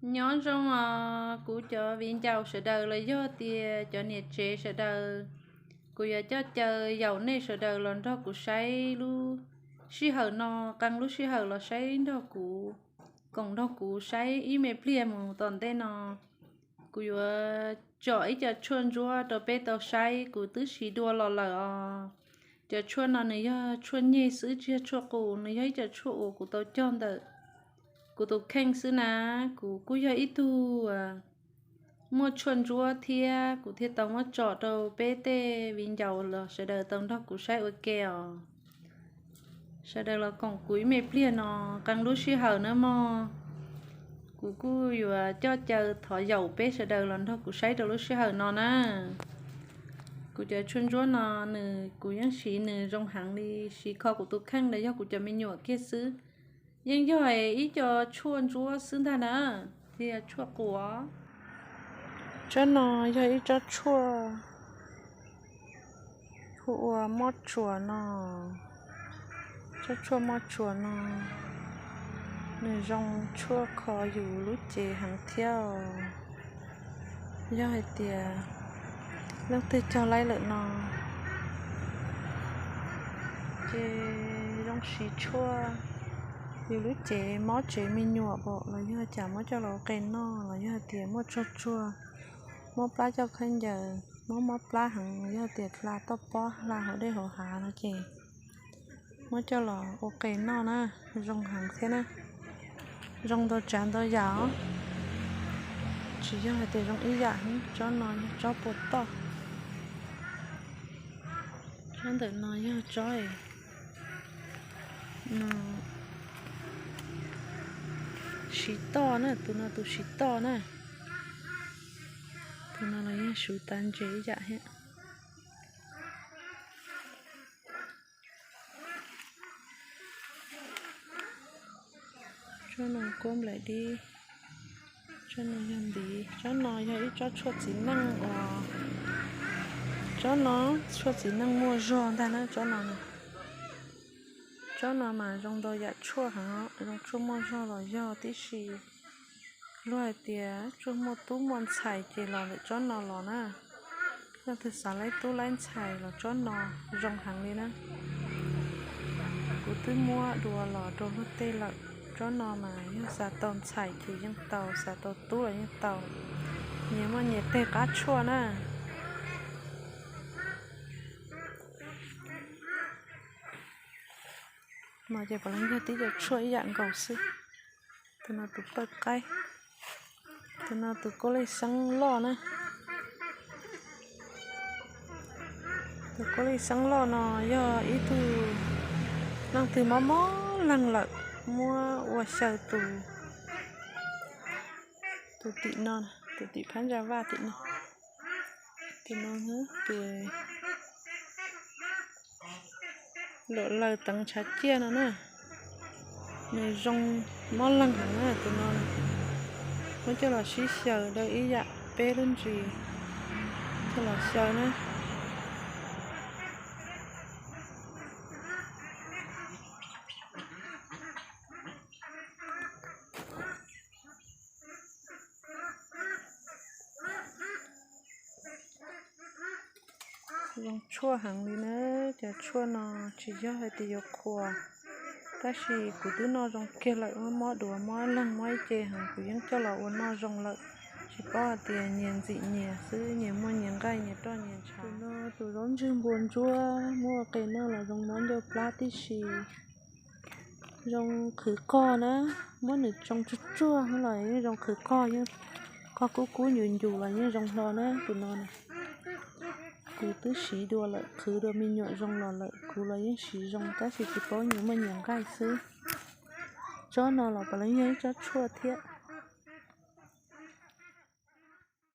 Nyob zoo os kuv cov viv ncaus sawv daws los yog tias cov niam tsev sawv daws, kuv yuav coj caw yaum nej sawv daws los nrog kuv saib lub sij hawm no, qee lub sij hawm los saib nrog kuv, koom nrog kuv saib ib me pliag mus tom ntej no. Kuv yuav tsom ib co tshuaj ntsuab rau peb tau saib, kuv twb siv dua los lawm os. Cov tshuaj no nws yog tshuaj nyeg xwb tsis yog tshuaj qus, nws yog ib co tshuaj uas kuv tau cog ntawm kuv tus kheej xwb na. Kuv kuj yog ib tug muaj tshuaj ntsuab thiab kuv thiaj tau muab tsom rau peb tej viv ncaus los sawv daws tau nrog kuv saib ua ke os. Sawv daws los koom kuv ib me pliag no, qee lub sij hawm na mog. Kuv kuj yuav coj caw thov yaum peb sawv daws los nrog kuv saib rau lub sij hawm no na. Kuv cov tshuaj ntsuab no nws kuv yeej siv nws zoo heev li, siv kho kuv tus kheej los yog kuv cov me nyuam kiag xwb. Yeej yog ib co tshuaj ntsuab xwb ntag na, tsis yog tshuaj qus. Tsob no yog ib tsob tshuaj hu ua mob tsuas no. Tsob tshuaj mob tsuas no nws zoo tshuaj kho yus lub cev heev thiab. Yog hais tias leej twg cog laib lawm no ces zoo siv tshuaj yus lub cev mob tsev me nyuam pom los yog cas muab coj los ua qe noj los yog tias muaj tsuag tsuag, mob plab coj khaub ncaws, mob mob plab heev los yog tias hla toj pob hla hauv dej hauv hav no ces muab coj los ua qe noj na, zoo heev thiab na. Zoo ntau tsav ntau yam os, tsis yog hais tias zoo ib yam, tsob no yog tsob puas toj. Tsob ntawm no yog tsob siv toj na, tus no tus siv toj na. Tus no los yog suv tav ntses ib yam thiab. Tsob no kuab nplaim dib, tsob no yog ntiv, tsob no yog ib tsob tshuaj txiv neej uas, tsob no tshuaj txiv neej muaj zog ntag na tsob no. Tsob no mas zoo ntau yam tshuaj heev, zoo tshuaj muaj zog los yog tib si. Luag hais tias tshuaj muaj tub muaj ntxhais ces los ntawm tsob no los na. Leej twg xav laib tub laib ntxhais los tsob no zoo heev li na. Kuv twb muab dua los rau luag tej lawm. Tsob no mas yog xav tau ntxhais ces yeej tau, xav tau tub los yeej tau. Nyias muaj nyias tej qab tshuaj na. No ces puav leej yog tib co tshuaj ib yam nkaus xwb. Tus no tus pawj qaib, tus no tus kua lej xeeb loj na. Tus kua lej xeeb loj no yog ib tug leej twg mob mob leeg lawm muab ua xyaw tus, tus tim no, tus tim phab ntsa vaj tim no. Tus no tus luam laws teev tshav ciaj no na, nws zoo mob leeg heev na tus no. Muab coj los sib xyaw daw ib yam peb lub ntsis coj los xyaw na. Zoo tshuaj heev li na, cov tshuaj no tsis yog hais tias yuav qhuas, tab sis kuv twb noj zoo kiag lawm, mob duav mob leeg mob ib ce heev kuv yeej coj los ua noj zoo lawm. Tsis paub hais tias nyias ntxim nyias xwb, nyias muaj nyias nqaij nyias roj nyias ntshav. Tus no tus zaub ntswg npua ntsuab muab ua qe noj los zoo mob ncauj plab tib si. Zoo qhwv qog na, muab nws tsoo tsuag tsuag los yeej zoo qhwv qog, yeej qog kub kub ncus ncus los yeej zoo hlo na tus no na. Kuv twb siv dua lawm, qhwv dua me nyuam zoo los lawm, kuv los yeej siv zoo tab sis tsis paub nyias muaj nyias nqaij xwb. Tsob no los puav leej yog ib tsob tshuaj thiab.